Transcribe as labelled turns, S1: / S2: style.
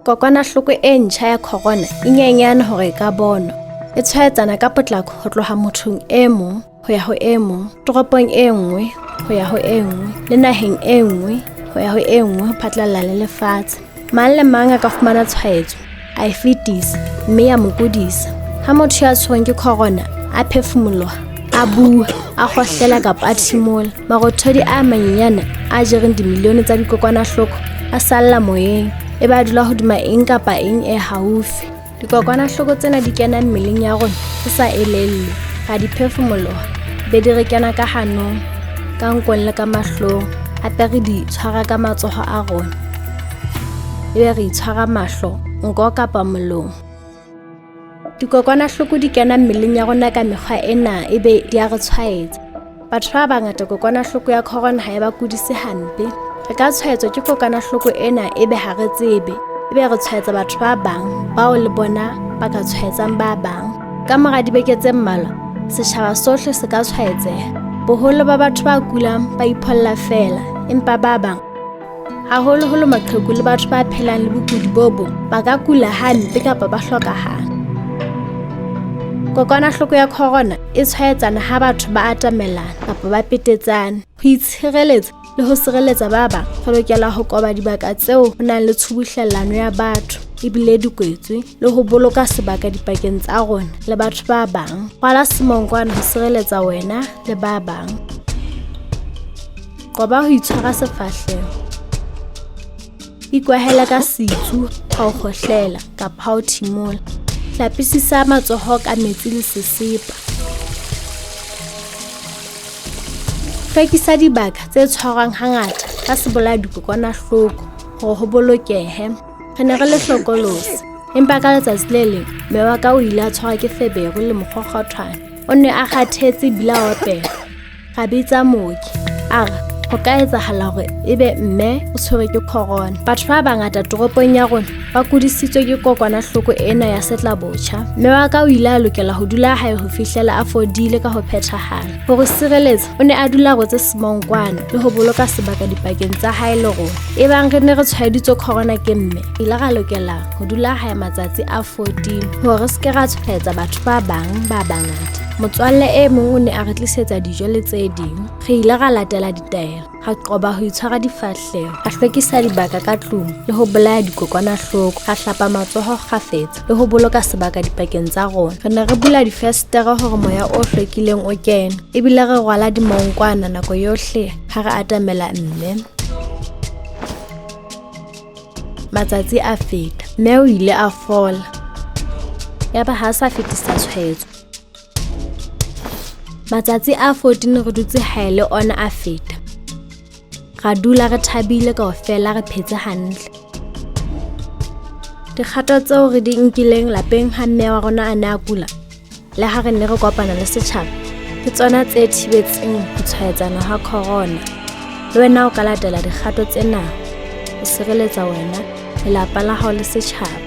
S1: Kokwanahloko e ntjha ya corona e nyenyane hore e ka bonwa. E tshwaetsana ka potlako ho tloha mothong e mong ho ya ho e mong, toropong e nngwe ho ya ho e nngwe, le naheng e nngwe ho ya ho e nngwe ho phatlalla le lefatshe. Mang le mang a ka fumana tshwaetso, a e fetisa mme ya mo kudisa. Ha motho ya tshwerweng ke corona a phefumoloha, a bua, a kgohlela kapa a thimola, marothodi a manyenyane a jereng dimilione tsa dikokwanahloko a salla moyeng, ebe a dula hodima eng kapa eng e haufi. Dikokwanahloko tsena di kena mmeleng ya rona re sa elellwe, ra di phefumoloha, be di re kena ka hanong, ka nkong le ka mahlong, hape re di tshwara ka matsoho a rona, ebe re itshwara mahlo, nko kapa molomo. Dikokwanahloko di kena mmeleng ya rona ka mekgwa ena ebe di a re tshwaetsa. Batho ba bangata kokwanahloko ya corona ha e ba kudise hampe. Re ka tshwaetswa ke kokwanahloko ena ebe ha re tsebe, ebe re tshwaetsa batho ba bang bao le bona ba ka tshwaetsang ba bang. Ka mora dibeke tse mmalwa, setjhaba sohle se ka tshwaetseha. Boholo ba batho ba kulang ba ipholla feela, empa ba bang, haholoholo maqheku le batho ba phelang le bokudi bo bong, ba ka kula hampe kapa ba hlokahala. Kokwanahloko ya corona e tshwaetsana ha batho ba atamelana kapa ba petetsane. Ho itshireletsa le ho sireletsa ba bang, re lokela ho qoba dibaka tseo ho nang le tshubuhlellano ya batho ebile di kwetswe, le ho boloka sebaka dipakeng tsa rona le batho ba bang. Rwala semonkwana ho sireletsa wena le ba bang. Qoba ho itshwara sefahleho. Ikwahele ka setsu ha o kgohlela kapa ha o thimola. Hlapisisa matsoho ka metsi le sesepa. Hlwekisa dibaka tse tshwarwang hangata ka sebolayadikokwanahloko hore ho bolokehe. Re ne re le hlokolosi, empa ka letsatsi le leng mme wa ka o ile a tshwarwa ke feberu le mokgokgothwane. O ne a kgathetse ebile a opelwa. Ra bitsa mooki, a re ho ka etsahala hore ebe mme o tshwerwe ke corona. Batho ba bangata toropong ya rona ba kudisitswe ke kokwanahloko ena ya setlabotjha. Mme wa ka o ile a lokela ho dula hae ho fihlela a fodile ka ho phethahala. Ho re sireletsa, o ne a dula a rwetse semonkwana le ho boloka sebaka dipakeng tsa hae le rona. Ebang re ne re tshwaeditswe corona ke mme, re ile ra lokela ho dula hae matsatsi a 14 hore re se ke ra tshwaetsa batho ba bang ba bangata. Motswalle e mong o ne a re tlisetsa dijo le tse ding. Re ile ra latela ditaelo, ra qoba ho itshwara difahleho, ra hlwekisa dibaka ka tlung le ho bolaya dikokwanahloko, ra hlapa matsoho kgafetsa le ho boloka sebaka dipakeng tsa rona. Re ne re bula difesetere hore moya o hlwekileng o kene, ebile re rwala dimonkwana nako yohle ha re atamela mme. Matsatsi a feta, mme o ile a fola. Yaba ha a sa fetisa tshwaetso. Matsatsi a 14 re dutse hae le ona a feta. Ra dula re thabile kaofela re phetse hantle. Dikgato tseo re di nkileng lapeng ha mme wa rona a ne a kula, le ha re ne re kopana le setjhaba, ke tsona tse thibetseng ho tshwaetsana ha corona. Le wena o ka latela dikgato tsena ho sireletsa wena, lelapa la hao le setjhaba.